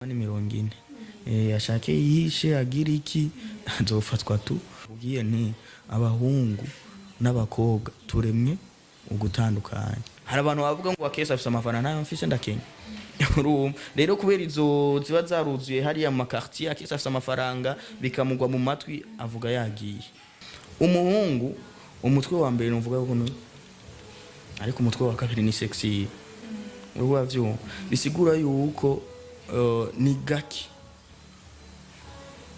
Ni 40, ashake yihishe agira iki, azofatwa tu. Ubwiye nti abahungu n'abakobwa turemye ugutandukanya. Hari abantu bavuga ngo Akesi afise amafaranga, ntayo mfise, ndakenya. Urumva rero, kubera izo ziba zaruzuye hariya mu makartier, Akesi afise amafaranga, bikamugwa mu matwi, avuga yagiye. Umuhungu, umutwe wa mbere nuvuga yuko ariko umutwe wa kabiri ni sexy. Uriko uravyumva? Bisigura yuko ni gake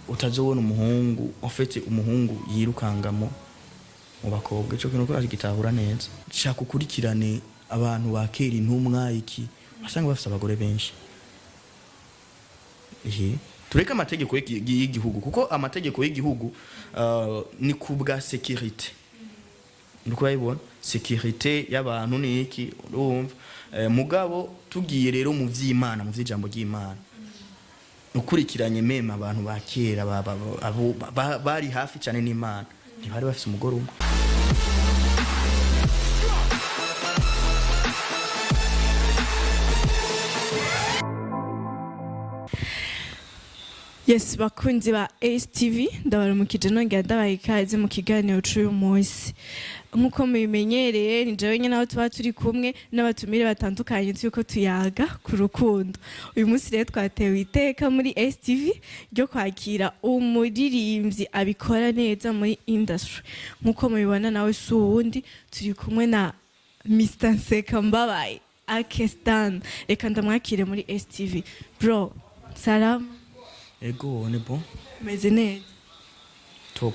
utazobona umuhungu, en fait umuhungu yirukangamo mu bakobwa. Ico kintu ko agitahura neza, shaka ukurikirane abantu bakera, intumwa iki, wasanga bafise abagore benshi. Ehe, tureke amategeko y'igihugu, kuko amategeko y'igihugu ni kubwa sécurité. Ndiko urabibona, sécurité y'abantu ni iki, urumva? Mugabo tugiye rero mu vy'Imana, mu vy'ijambo ry'Imana, ukurikiranye même abantu ba kera bari hafi cyane n'Imana, ntibari bafise umugore umwe. Yes, bakunzi ba ACTV, ndabaramukije, nongera ndabaha ikaze mu kiganiro c'uyu munsi. Nk'uko mubimenyereye, ni jewe nyene aho tuba turi kumwe n'abatumire batandukanye, turiko tuyaga ku rukundo. Uyu munsi rero twatewe iteka muri ACTV ryo kwakira umuririmbyi abikora neza muri industry. Nk'uko mubibona, nawe si uwundi, turi kumwe na Mr Nseka Mbabaye Akestan. Reka ndamwakire muri STV. Bro, salama? Ego, ni bon. Umeze neza? Top.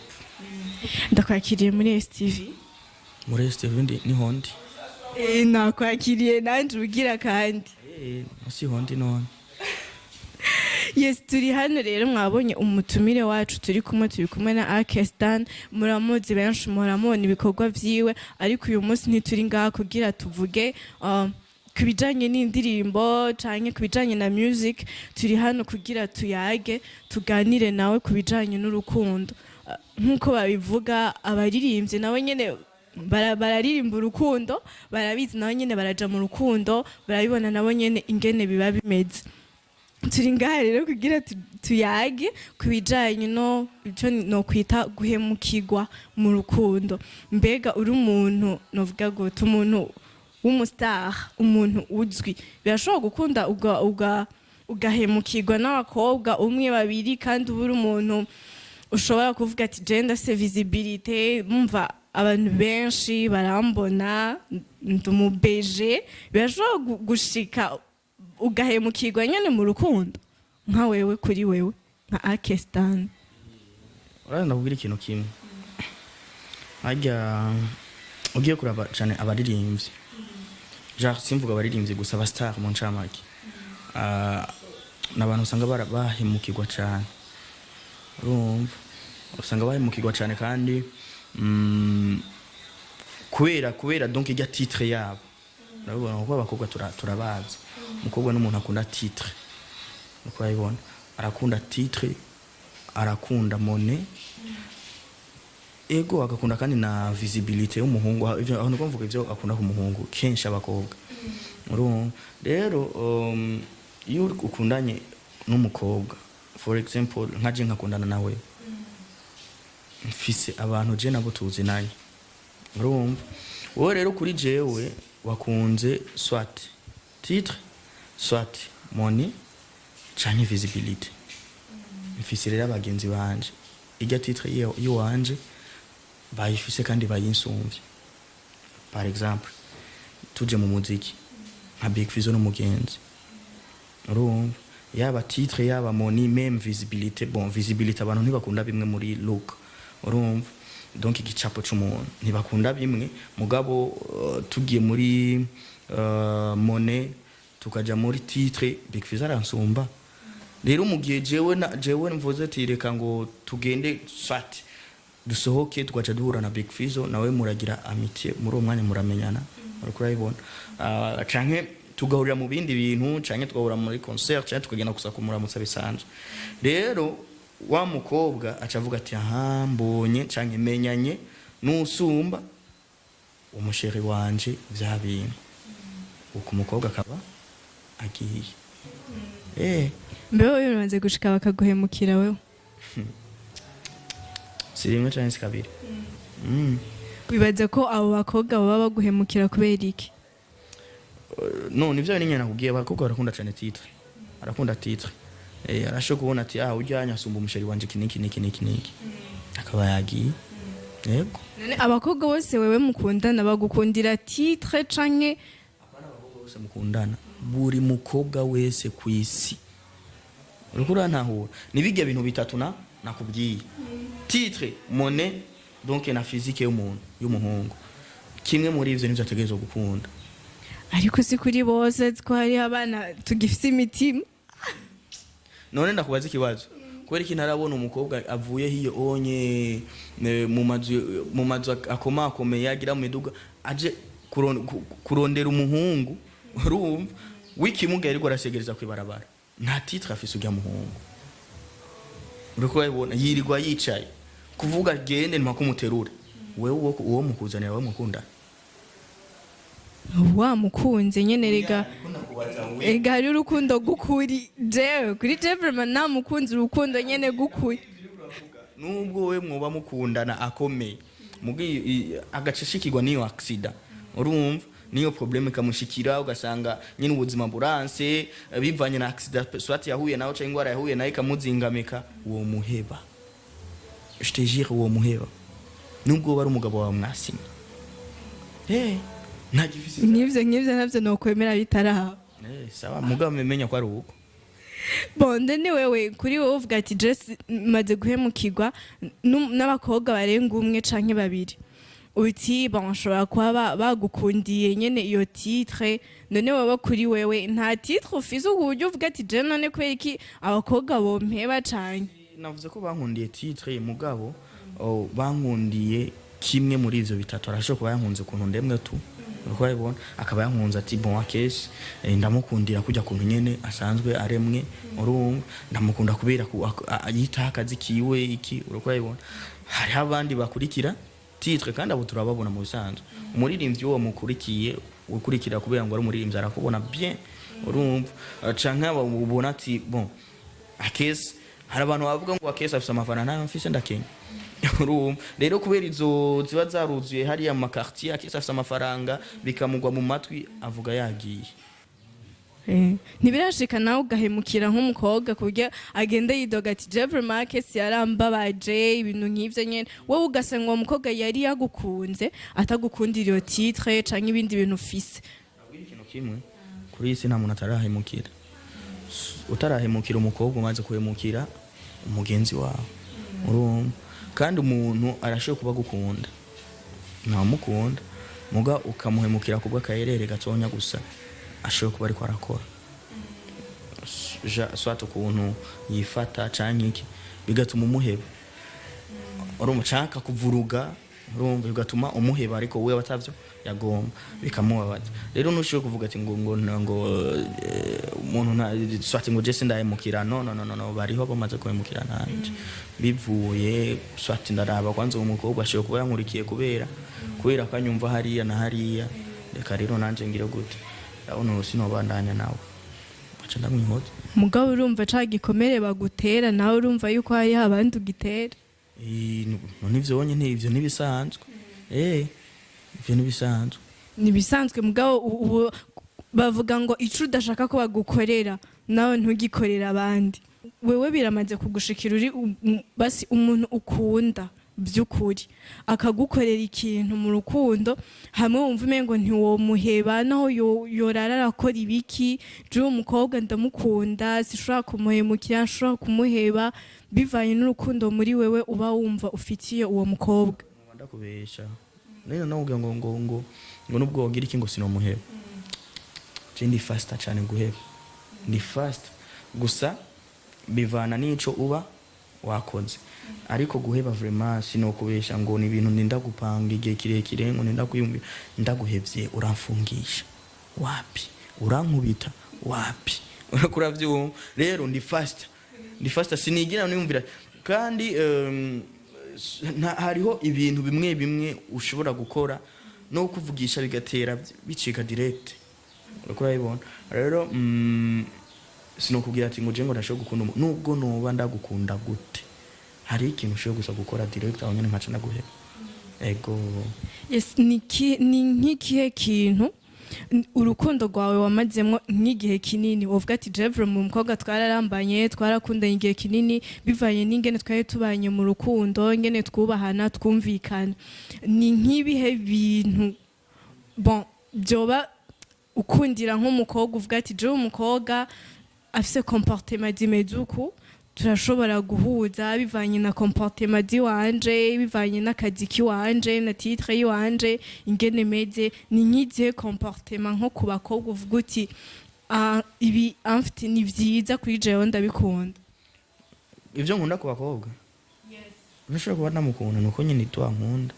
Ndakwakiriye muri STV. Muri STV ndi niho ndi. Nakwakiriye nanje ubugira kandi. Si hondi none? Yes, turi hano rero, mwabonye umutumire wacu turi kumwe, turi kumwe na Akestan. Muramuzi benshi, muramubona ibikorwa vyiwe, ariko uyu munsi ntituri ngaha kugira tuvuge ku bijanye n'indirimbo canke ku bijanye na music. Turi hano kugira tuyage, tuganire nawe ku bijanye n'urukundo. Nk'uko babivuga, abaririmbyi nawe nyene bararirimba urukundo, barabizi, nabo nyene baraja mu rukundo, barabibona nabo nyene ingene biba bimeze. Turi ngaha rero kugira tuyage ku bijanye no ico no kwita guhemukirwa mu rukundo. Mbega uri umuntu, novuga gute, umuntu w'umustar, umuntu uzwi, birashobora gukunda ugahemukirwa n'abakobwa umwe, babiri, kandi uba uri umuntu ushobora kuvuga ati: "Je ndafise visibilité, mumva abantu benshi barambona, ndi umubeje." Birashobora gushika ugahemukirwa nyene mu rukundo? Nka wewe, kuri wewe nka Akestan? Urabona, ndakubwira ikintu kimwe. Harya ugiye kuraba cyane abaririmbyi, genre simvuga abaririmbyi gusa, aba star mu ncamake, ni abantu usanga bahemukirwa cyane. Urumva, usanga bahemukirwa cyane kandi kubera donc irya titre yabo. Urabibona, kuko abakobwa turabazi, umukobwa n'umuntu akunda titre. Uko urabibona, arakunda titre, arakunda monnaie, ego, agakunda kandi na visibilité y'umuhungu. Ivyo aho niko mvuga ivyo akunda ku muhungu kenshi abakobwa. Urumva rero, iyo ukundanye n'umukobwa, for example nka je nkakundana nawe, mfise abantu je nabo tuzinanye. Urumva, wowe rero kuri jewe wakunze soit titre, soit money, canke visibilité. Mfise rero abagenzi banje irya titre yiwanje bayifise kandi bayinsumvye. Par exemple, tuje mu muziki, nka Big Fizzo n'umugenzi. Urumva, yaba titre, yaba money, même visibilité. Bon, visibilité, abantu ntibakunda bimwe muri look. Urumva, donc igicapo c'umuntu ntibakunda bimwe. Mugabo tugiye muri money, tukaja muri titre, Big Fizzo aransumba. Rero mu gihe jewe na jewe mvuze ati reka ngo tugende, soit dusohoke, tugaca duhura na Big Fizzo, nawe muragira amitié muri uwo mwanya, muramenyana, uriko urabibona, canke tugahurira mu bindi bintu, canke tugahura muri concert, canke tukagenda gusa kumuramutsa bisanzwe. Rero wa mukobwa aca avuga ati: "Aha mbonye canke menyanye n'usumba umuchéri wanje." Vya bintu uko umukobwa akaba agiye. Mbe wowe bimaze gushika bakaguhemukira wewe? Si rimwe canke si kabiri. Wibaza ko abo bakobwa baba baguhemukira kubera iki? No, nivyo nyine nakubwiye, abakobwa barakunda cyane titre, arakunda titre. Arashobora kubona ati: "Ah, ujyanye asumba umuchéri wanje iki niki niki niki niki", akaba yagiye, yego. None abakobwa bose wewe mukundana bagukundira titre canke? Apana, abakobwa bose mukundana, buri mukobwa wese ku isi, uriko urantahura, ni bijya bintu bitatu na nakubwiye: titre, monnaie, donc na physique y'umuntu, y'umuhungu. Kimwe muri ivyo nivyo ategerezwa gukunda. Ariko si kuri bose, ko hariho abana tugifise imitima. None ndakubaza ikibazo: kubera iki ntarabona umukobwa avuye hiyo onye mu mazu akomakomeye, agira mu miduga, aje kurondera umuhungu, urumva, w'ikimuga yariko arasegereza kwibarabara? Nta titre afise urya muhungu, uriko urabibona, yirirwa yicaye, kuvuga gende mpaka umuterure. Wewe uwo mukuzanira, wewe mukundana? Wamukunze nyene rega. Ega hari urukundo gukuri. Jewe kuri je vraiment namukunze, urukundo nyene gukuri. Nubwo we mwoba mukundana akomeye, mugi agacishikirwa niyo accident, urumva, niyo problème ikamushikira, ugasanga nyine ubuzima buranse bivanye na accident soit yahuye nawe cyangwa ingwara yahuye nayo ikamuzingamika, uwo muheba, je te jure, uwo muheba nubwo wari umugabo wawe mwasinye, ntagifise. Nk'ivyo navyo nokwemera bitaraba. Sawa, mugabo menya ko ari uko. Bonde ni wewe, kuri wowe uvuga ati: "Jesi maze guhemukirwa n'abakobwa barenga umwe canke babiri." Uti: "Bon, nshobora kuba bagukundiye nyene iyo titre." None wewe, kuri wewe nta titre ufise ku buryo uvuga ati: "Je none kubera iki abakobwa bompeba cane?" Navuze ko bankundiye titre, mugabo bankundiye kimwe muri ivyo bitatu. Arashobora kuba yankunze ukuntu ndemwe tu, uriko urabibona, akaba yankunze ati: "Bon, akesi ndamukundira kujya kuntu nyene asanzwe aremwe, urumva, ndamukunda kubera yitaho akazi kiwe iki." Uriko urabibona, hariho abandi bakurikira titre, kandi abo turababona mu bisanzwe. Umuririmbyi uwo mukurikiye, ukurikira kubera ngo ari umuririmbyi, arakubona bien, urumva. Canke abo ubona ati: "Bon, akesi." Hari abantu bavuga ngo akesi afise amafaranga, ntayo mfise, ndakenya, urumva. Rero kubera izo ziba zaruzuye hariya mu maquartier, akesi afise amafaranga, bikamugwa mu matwi, avuga yagiye. Ntibirashika nawe ugahemukira nk'umukobwa ku buryo agenda yidoga ati: "Jeffrey Marcus yarambabaje", ibintu nk'ivyo nyene, wowe ugasanga uwo mukobwa yari yagukunze atagukundira iyo titre canke ibindi bintu ufise? Nabwira ikintu kimwe: kuri iyi si nta muntu atarahemukira. Utarahemukira umukobwa, umaze kuhemukira umugenzi wawe, urumva. Kandi umuntu arashoboye kuba agukunda, ntawumukunda, muga ukamuhemukira kubwo akayerere gatonya gusa ashoboye kuba ariko arakora, soit ukuntu yifata canke iki, bigatuma umuheba, urumva, canke kuvuruga, urumva, bigatuma umuheba, ariko wewe atavyo yagomba, bikamubabaza. Rero ntushoboye kuvuga ati ngo umuntu nta soit ngo jese ndahemukira. No, no, no, no, no, bariho bamaze guhemukira nanje bivuye soit ndaraba kwanza uwo mukobwa ashobora kuba yankurikiye kubera ko anyumva hariya na hariya, reka rero nanje ngire gute, ndabona ubu sinobandanya nawe, aca ndamwihoza. Mugabo urumva ca gikomere bagutera, nawe urumva yuko hariho abandi ugitera. None ivyo wonye ivyo ntibisanzwe, ivyo ntibisanzwe. Nibisanzwe, mugabo ubu bavuga ngo ico udashaka ko bagukorera nawe ntugikorera abandi. Wewe biramaze kugushikira uri basi umuntu ukunda by'ukuri akagukorera ikintu mu rukundo, hamwe wumva umengo ntiwomuheba naho yorara arakora ibiki: "Jewe umukobwa ndamukunda, sishobora kumuhemukira, nshobora kumuheba", bivanye n'urukundo muri wewe uba wumva ufitiye uwo mukobwa? Ndakubesha none nawe ngo nubwo wogira iki ngo sinomuheba. Je ndi faster cyane guheba, ndi fast gusa bivana n'ico uba wakoze. Ariko guheba vraiment sinokubesha ngo ni ibintu ndinda gupanga igihe kirekire, ngo ndinda kwiyumvira. Ndaguhevye uramfungisha wapi, urankubita wapi, urako uravyumva. Rero ndi fast, ndi fast, sinigira niyumvira. Kandi hariho ibintu bimwe bimwe ushobora gukora no kuvugisha bigatera bicika direct, urako urabibona. Rero Sinokubwira ati ngo je ngo ndashobora gukunda umuntu, nubwo noba ndagukunda gute, hari ikintu ushobora gusa gukora direct, aho nyene nkaca ndaguheba, ego. Yes, ni nk'ikihe kintu urukundo rwawe wamazemwo nk'igihe kinini wovuga ati: "Jevre mu mukobwa twararambanye, twarakundanye igihe kinini, bivanye n'ingene twari tubanye mu rukundo, ingene twubahana, twumvikana"? Ni nk'ibihe bintu, bon, byoba ukundira nk'umukobwa, uvuga ati: "Jewe umukobwa afise comportement zimeze uku turashobora guhuza, bivanye na comportement ziwanje, bivanye n'akazi kiwanje na titre yiwanje, ingene meze"? Ni nk'izihe comportement nko ku bakobwa uvuga uti: "Ah, ibi amfite ni vyiza kuri jewe, ndabikunda"? Ivyo nkunda ku bakobwa, ntushobora kuba namukunda, nuko nyine itwa nkunda.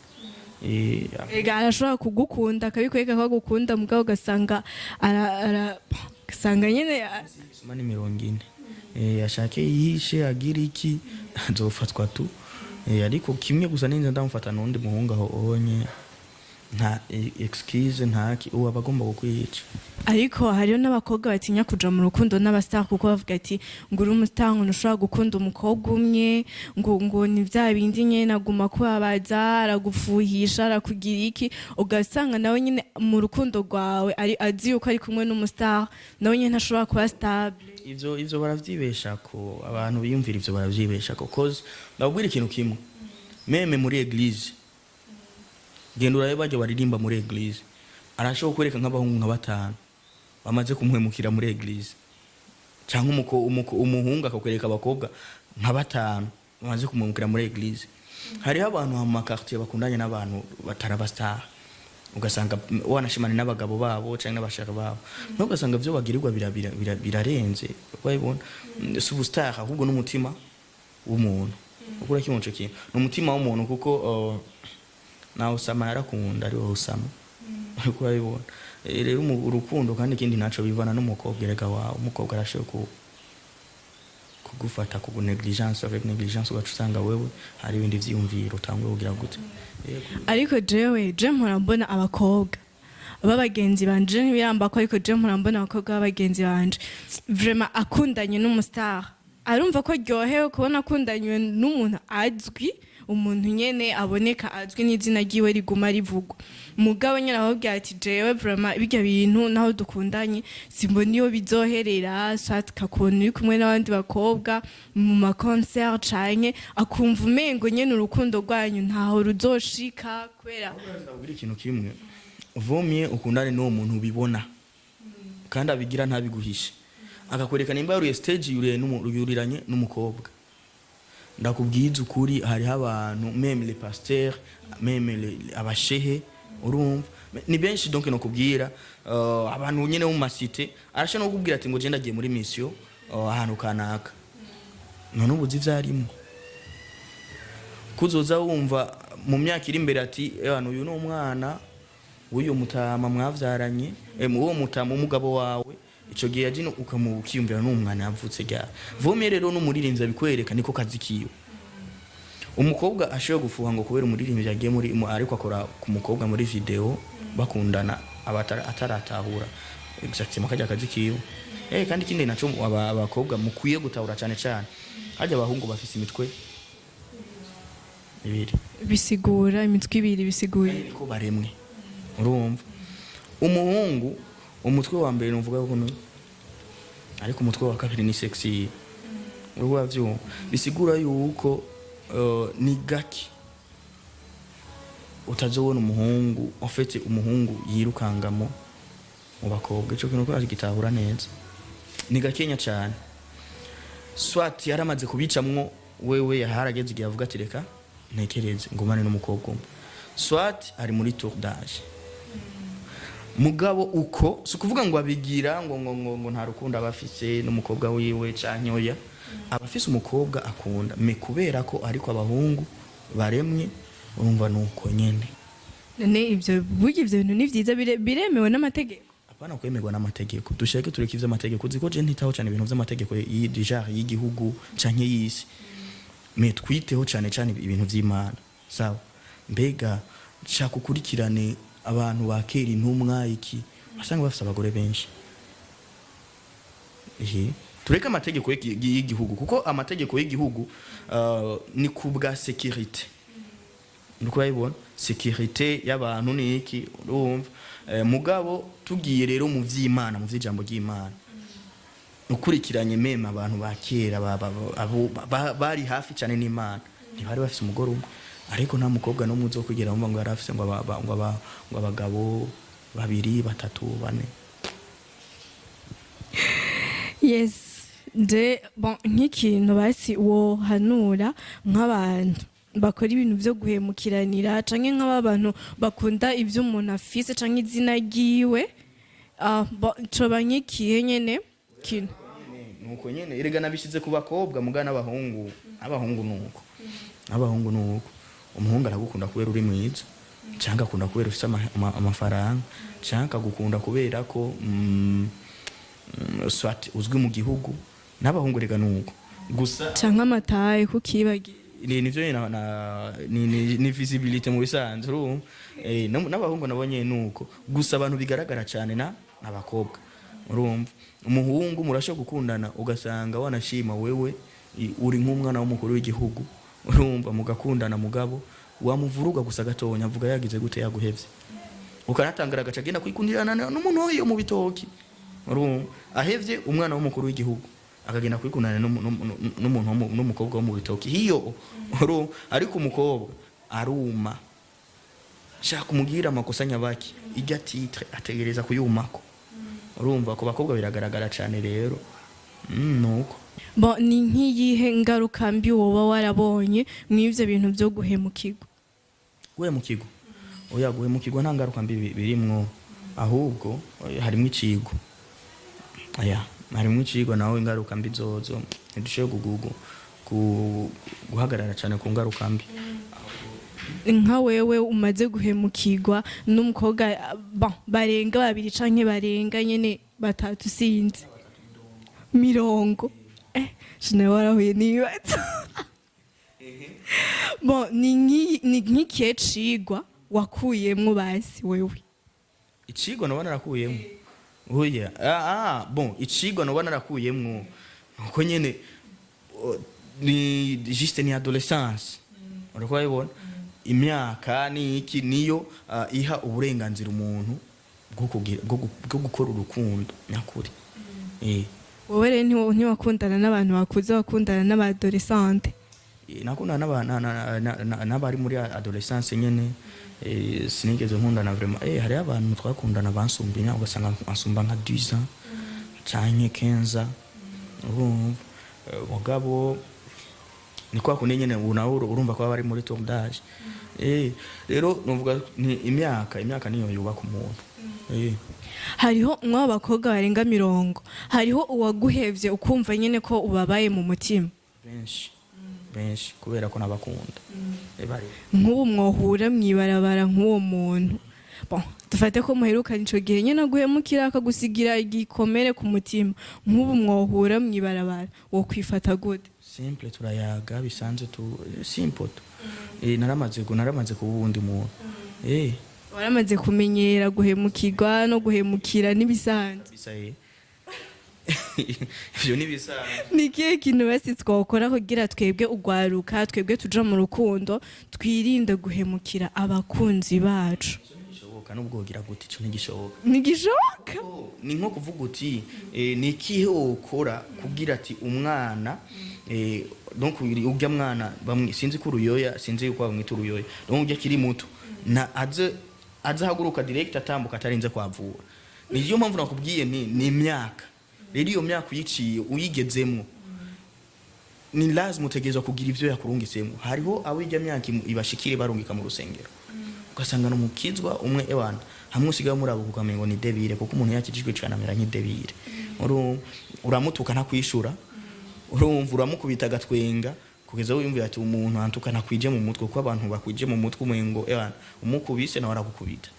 Ega arashobora kugukunda, akabikwereka ko agukunda, mugabo ugasanga ugasanga nyene Soma ni 40. Ashake yihishe agira iki, azofatwa tu. Ariko kimwe gusa, ninze ndamufata n'undi muhungu aho onye, nta excuse, ntaki, uwo aba agomba kukwica. Ariko hariho n'abakobwa batinya kuja mu rukundo n'abastar, kuko bavuga ati ngo uri umustar, ngo ntushobora gukunda umukobwa umwe, ngo ni vya bindi nyene, aguma kubabaza, aragufuhisha, arakugira iki, ugasanga nawe nyene mu rukundo rwawe ari azi yuko ari kumwe n'umustar, nawe nyene ntashobora kuba stable. Ivyo baravyibesha ko abantu biyumvira ivyo baravyibesha ko, cause ndababwira ikintu kimwe: même muri église, genda urabe barya baririmba muri église, arashobora kwereka nk'abahungu nka batanu bamaze kumuhemukira muri église, cyangwa umuhungu akakwereka abakobwa nka batanu bamaze kumuhemukira muri église. Hariho abantu mu maquartier bakundanye n'abantu batari abastar, ugasanga wanashimana n'abagabo babo cyangwa n'abashaka babo, naho ugasanga ibyo bagirirwa birarenze. Urabibona? Si ubustar, ahubwo n'umutima w'umuntu. Ukura kimwe, ico kintu ni umutima w'umuntu, kuko na Osama yarakunda, ari wowe Osama, uriko urabibona. Rero urukundo kandi ikindi naco bivana n'umukobwa. Erega wawe umukobwa arashoboye kugufata ku négligence, avec négligence, ugaca usanga wewe hari ibindi vyiyumviro utanguye kugira gute. Yego. Ariko jewe je mpora mbona abakobwa b'abagenzi banje, ntibiramba ko, ariko je mpora mbona abakobwa b'abagenzi banje vraiment akundanye n'umustar, arumva ko aryohewe kubona akundanywe n'umuntu azwi, umuntu nyene aboneka, azwi n'izina ryiwe riguma rivugwa. Mugabo nyene ababwira ati: "Jewe vraiment birya bintu, naho dukundanye, simbona iyo bizoherera." Soit kakubona uri kumwe n'abandi bakobwa mu ma concert, canke akumva umengo nyene urukundo rwanyu ntaho ruzoshika kubera Ndabwira ikintu kimwe: vomye ukundane n'uwo muntu ubibona kandi abigira ntabiguhishe, akakwereka nimba yuriye stage, yuriye yuriranye n'umukobwa. Ndakubwiza ukuri, hariho abantu, même les pasteurs, même abashehe, urumva ni benshi. Donc nokubwira abantu nyene bo mu macité, arashobora no kukubwira ati ngo je ndagiye muri mission ahantu kanaka. None ubu uzi ivyo arimwo, kuzoza wumva mu myaka iri imbere ati: "Ebana, uyu ni umwana w'uyu mutama mwavyaranye, uwo mutama umugabo wawe ico gihe yaje", ukiyumvira n'umwana yavutse ryari. Vome rero n'umuririmbyi abikwereka, niko kazi kiwe. Umukobwa ashoboye gufuha ngo kubera umuririmbyi yagiye muri ariko akora ku mukobwa muri video bakundana, aba ataratahura exactement kajya kazi kiwe. Kandi ikindi naco abakobwa mukwiye gutahura cyane cyane, harya abahungu bafise imitwe ibiri. Bisigura imitwe ibiri, bisiguye? Niko baremwe. Urumva, umuhungu umutwe wa mbere nuvuga ko ariko umutwe wa kabiri ni sexy, uriko uravyumva? Bisigura yuko ni gake utazobona umuhungu, en fait umuhungu yirukangamo mu bakobwa. Ico kintu ko gitahura neza, ni gakenya cyane. Soit yaramaze kubicamwo wewe, harageze igihe avuga ati: "Reka ntekereze ngumane n'umukobwa umwe", soit ari muri tour d'âge. Mugabo uko si ukuvuga ngo abigira ngo nta rukundo aba afise n'umukobwa wiwe canke oya, aba afise umukobwa akunda, mais kubera ko ariko abahungu baremye, urumva, nuko nyene. None ivyo burya, ivyo bintu ni vyiza, biremewe n'amategeko? Apana kwemerwa n'amategeko, dushake tureke ivy'amategeko. Uzi ko je ntitaho cane ibintu vy'amategeko déjà y'igihugu canke y'isi, mais twiteho cane cane ibintu vy'Imana. Sawa, mbega shaka ukurikirane abantu bakera, intumwa iki, wasanga bafise abagore benshi. Ehe, Tureke amategeko y'igihugu, kuko amategeko y'igihugu ni kubwa sécurité. Uriko urabibona, sécurité y'abantu ni iki, urumva? Mugabo tugiye rero mu vy'Imana, mu vy'ijambo ry'Imana, ukurikiranye même abantu ba kera bari hafi cyane n'Imana, ntibari bafise umugore umwe. Ariko nta mukobwa n'umwe uzokwigera wumva ngo yari afise ngo abagabo babiri, batatu, bane. Yes, je, bon, nk'ikintu basi wohanura nk'abantu bakora ibintu byo guhemukiranira, canke nk'aba bantu bakunda ivyo umuntu afise canke izina ryiwe, bon, coba nk'ikihe nyene kintu? Nuko nyene erega nabishize ku bakobwa, muga n'abahungu, abahungu nuko, abahungu nuko. Umuhungu aragukunda kubera uri mwiza, cyangwa akunda kubera ufise amafaranga, cyangwa akagukunda kubera ko soit uzwi mu gihugu. N'abahungu rega nuko gusa. Canke amataye kukibagira. Ni nivyo nyene ni visibilité mu bisanzwe, urumva? N'abahungu nabo nyene nuko, gusa abantu bigaragara cyane na abakobwa, urumva? Umuhungu murashobora gukundana, ugasanga wanashima wewe uri nk'umwana w'umukuru w'igihugu, urumva? Mugakundana, mugabo wamuvuruga gusa gatonya, avuga yagize gute, yaguhevye, ukanatangara, agaca agenda kwikundirana n'umuntu wo mu bitoki, urumva? Ahevye umwana w'umukuru w'igihugu, akagenda kwikundana n'umuntu n'umukobwa wo mu bitoki hiyo, urumva? Ariko umukobwa aruma, shaka umubwira amakosa nyabaki, ijya titre ategereza kuyumako, urumva? Ku bakobwa biragaragara cyane rero. Nuko. Bon, ni nk'iyihe ngaruka mbi woba warabonye mw'ivyo bintu byo guhemukirwa? Guhemukirwa? Oya, guhemukirwa nta ngaruka mbi birimwo, ahubwo oya, harimwo icigwa. Oya, harimwo icigwa. Nawe ingaruka mbi zozo ntidushoboye guhagarara cyane ku ngaruka mbi. Nka wewe umaze guhemukirwa n'umukobwa, bon, barenga babiri canke barenga nyene batatu, sinzi, mirongo, sinawe warahuye n'ibibazo. Bon, ni nk'ikihe cigwa wakuyemwo basi wewe? Icigwa noba narakuyemwo? Oya, bon, icigwa noba narakuyemwo nuko nyene ni juste ni adolescence, uriko urabibona? Imyaka ni iki, niyo iha uburenganzira umuntu bwo gukora urukundo nyakuri. Wowe rero ntiwakundana n'abantu bakuze, wakundana n'aba adolescentes? Nakundana n'abari muri adolescence nyene. Sinigeze nkundana vraiment. Hariho abantu twakundana bansumba imyaka, ugasanga ansumba nka 10 ans canke 15 ans, urumva? Mugabo ni kwa kundi nyene, ubu nawe urumva ko baba bari muri tour d'âge. Rero nuvuga ni imyaka niyo yubaka umuntu. Hariho mw'abo bakobwa barenga 50, hariho uwaguhevye ukumva nyene ko ubabaye mu mutima? Benshi, benshi, kubera ko nabakunda. Bari Nk'ubu mwohura mw'ibarabara nk'uwo muntu, bon, dufate ko muherukanye ico gihe nyene aguhemukira akagusigira igikomere ku mutima, nk'ubu mwohura mw'ibarabara wokwifata gute? Simple, turayaga bisanzwe tu, simple tu. Naramaze kuba uwundi muntu. Waramaze kumenyera guhemukirwa no guhemukira n'ibisanzwe? Bisa, ivyo nibisanzwe. Ni ikihe kintu basi twakora kugira twebwe ugwaruka, twebwe tuja mu rukundo, twirinde guhemukira abakunzi bacu? Ntigishoboka, nubwo wogira gute, ico ntigishoboka. Ntigishoboka? Ni nko kuvuga uti ni ikihe wokora kugira ati umwana, donc urya mwana bamwe sinzi ko uruyoya, sinzi yuko bamwita uruyoya, donc urya akiri muto na aze ahaguruka direct, atambuka atarinze kwavura. Niyo mpamvu nakubwiye nti ni imyaka. Rero iyo myaka uyiciye, uyigezemwo, ni lazima utegerezwa kugira ivyo yakurungitsemo. Hariho abo ijya myaka ibashikire barungika mu rusengero, ugasanga n'umukizwa umwe, ewana, hamwe usigaye murabo ukamengo ni débile, kuko umuntu yakijijwe cane amera nk'i débile. Urumva, uramutuka ntakwishura, urumva, uramukubita agatwenga, kugeza aho wiyumvira ati umuntu antuka ntakwije mu mutwe, kuko abantu bakwije mu mutwe umengo ewana umukubise nawe aragukubita,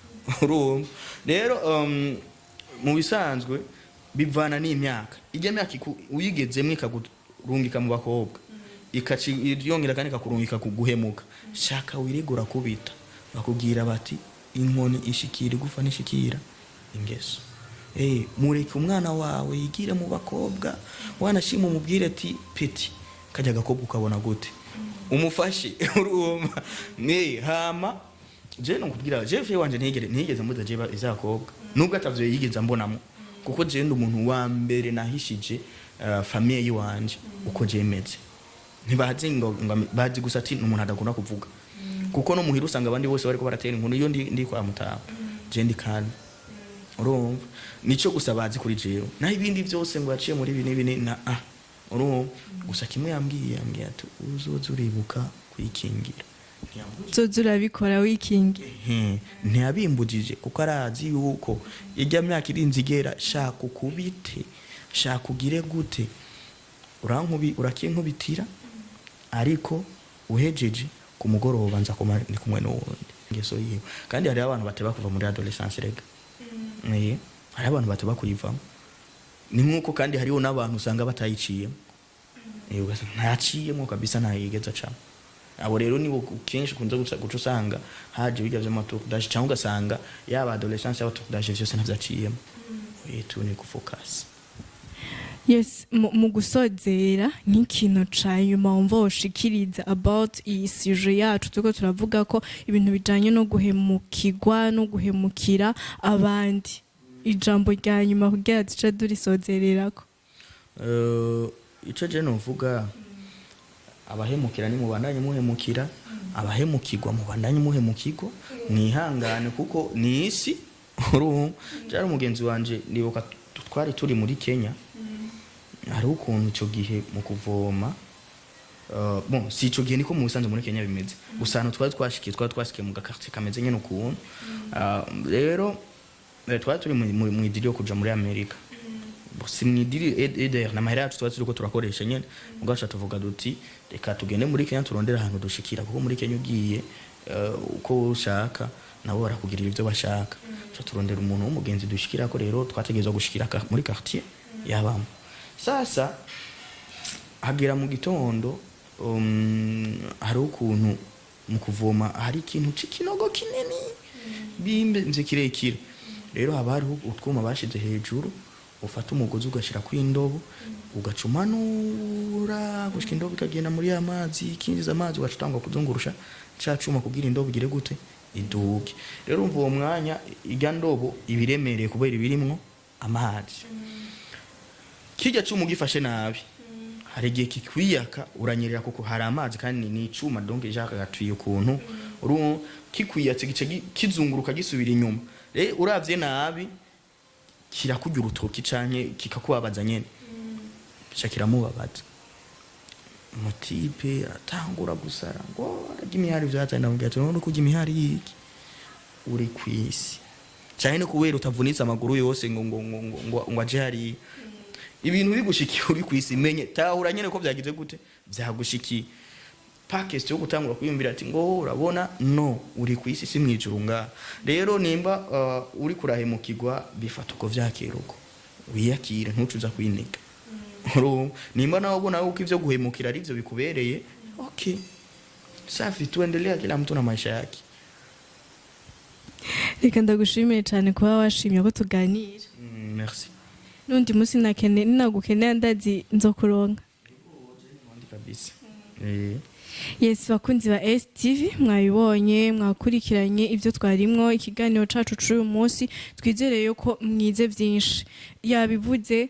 urumva? Rero mu bisanzwe bivana n'imyaka. Ijya myaka uyigezemwo ikakurungika mu bakobwa, ikaci yongera kandi ikakurungika kuguhemuka, shaka wirigura kubita, bakubwira bati inkoni ishikira igufa, nishikira ingeso. Mureke umwana wawe yigire mu bakobwa, wanashima umubwire ati: "Petit, kajya gakobwa ukabona gute?" Umufashe, urumva? Hama je nokubwira, je fille wanje ntiyigeze mbuza je izakobwa, nubwo atavyo yigeze ambonamo, kuko je ndi umuntu wa mbere nahishije famille yiwanje uko je meze. Ntibazi ngo bazi gusa ati ni umuntu adakunda kuvuga, kuko no muhira usanga abandi bose bariko baratera inkuru iyo ndi kwa mutama, je ndi calme, urumva? Nico gusa bazi kuri jewe, naho ibindi byose ngo yaciye muri ibi n'ibi na ah, urumva? Gusa kimwe yambwiye ati: "Uzoza uribuka kwikingira." Ntiyambujije. Uzoza urabikora wikingi. Ntiyabimbujije, kuko arazi yuko ijya myaka irinze igera, shaka ukubite, shaka ugire gute, urankubi urakinkubitira, ariko uhejeje ku mugoroba nza kuma ndi kumwe n'uwundi. Ingeso yiwe. Kandi hariho abantu bateba kuva muri adolescence rega. Hariho abantu bateba kuyivamo, ni nk'uko kandi hariho n'abantu usanga batayiciyemo. Ugasanga ntaciyemo kabisa, ntayigeze acamo. Abo rero nibo kenshi ukunze guca usanga haje bijya vy'ama tour d'âge, cyangwa ugasanga yaba adolescence, yaba tour d'âge, vyose ntavyaciyemo. Tu ni gufocus. Yes, mu gusozera, nk'ikintu ca nyuma wumva woshikiriza about iyi sujet yacu turiko turavuga, ko ibintu bijanye no guhemukirwa no guhemukira abandi, ijambo rya nyuma kugira duce durisozererako. Ico je novuga, abahemukira ni mubandanye muhemukira, abahemukirwa mubandanye muhemukirwa, mwihangane kuko ni isi, urumva? Jari umugenzi wanje, ndibuka twari turi muri Kenya, hariho ukuntu ico gihe mu kuvoma, bon, si ico gihe, niko mu busanzwe muri Kenya bimeze gusa. Ahantu twari twashikiye mu gakartier kameze nyene ukuntu. Rero twari turi mw'idiri yo kuja muri Amerika. Bon, si mw'idiri eder n'amahera yacu twari turiko turakoresha nyene, mugabo tuvuga duti: "Reka tugende muri Kenya, turondere ahantu dushikira," kuko muri Kenya ugiye uko ushaka nabo barakugirira ivyo bashaka. So turondera umuntu w'umugenzi dushikirako. Rero twategerezwa gushikira muri quartier yabamo. Sasa hagera mu gitondo, hariho ukuntu mu kuvoma hari ikintu c'ikinogo kinini bimze kirekire. Rero haba hariho utwuma bashize hejuru, ufata umugozi ugashira kw'indobo, ugaca umanura gushika indobo ikagenda muri ya mazi, ikinjiza amazi, ugaca utangwa kuzungurusha ca cuma kugira indobo igire gute? Iduge. Rero umva, uwo mwanya irya ndobo ibiremereye kubera ibirimwo amazi. Kirya cuma ugifashe nabi, hari igihe kikwiyaka, uranyerera, kuko hari amazi kandi ni icuma, donc Jacques gatuye ukuntu urumva kikwiyatse, gice kizunguruka gisubira inyuma. Rero uravye nabi kirakurya urutoki canke kikakubabaza nyene, bica kiramubabaza. Umutipe aratangura gusara ngo ararya imihari vyatanye. Ndamubwira ati: "None kurya imihari yiki uri kwisi, canke no kubera utavunitse amaguru yose ngo aje hariya?" Ibintu bigushikiye uri kwisi, menye tahura nyene ko vyagize gute, vyagushikiye. Pas question yo gutangura kwiyumvira ati ngo urabona, no uri kwisi, si mwijuru nga. Rero nimba uri kurahemukirwa, bifata uko vyakira, uko wiyakire, ntucuza kwiniga. Urumva? Nimba nawe ubona yuko ivyo guhemukira ari ivyo bikubereye, okay, safi, tuendelea, kila mtu na maisha yake. Reka ndagushimire cyane kuba washimye ko tuganira. Merci. N'undi munsi ninagukenera ndazi nzokuronka. Kabisa. Yes, bakunzi ba STV, mwabibonye, mwakurikiranye ibyo twarimwo ikiganiro cacu c'uyu munsi. Twizereye ko mwize byinshi. Yabivuze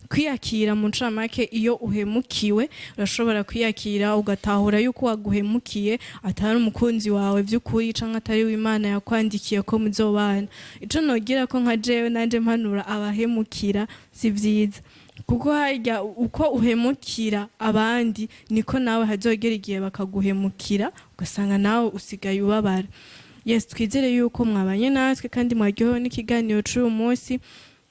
kwiyakira mu ncamake, iyo uhemukiwe urashobora kwiyakira, ugatahura yuko waguhemukiye atari umukunzi wawe by'ukuri, canke atari w'Imana yakwandikiye ko muzobana. Ico nogira ko nka jewe nanje mpanura abahemukira, si vyiza, kuko harya uko uhemukira abandi niko nawe hazogera igihe bakaguhemukira, ugasanga nawe usigaye ubabara. Yes, twizere yuko mwabanye natwe kandi mwaryohewe n'ikiganiro c'uyu munsi.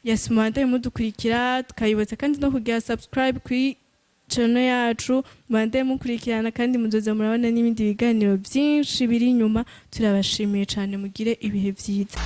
Yes, mubandanye mudukurikira, tukayibutsa kandi no kugira subscribe kuri channel yacu. Mubandanye mukurikirana kandi muzoza murabona n'ibindi biganiro byinshi biri inyuma. Turabashimiye cyane, mugire ibihe vyiza.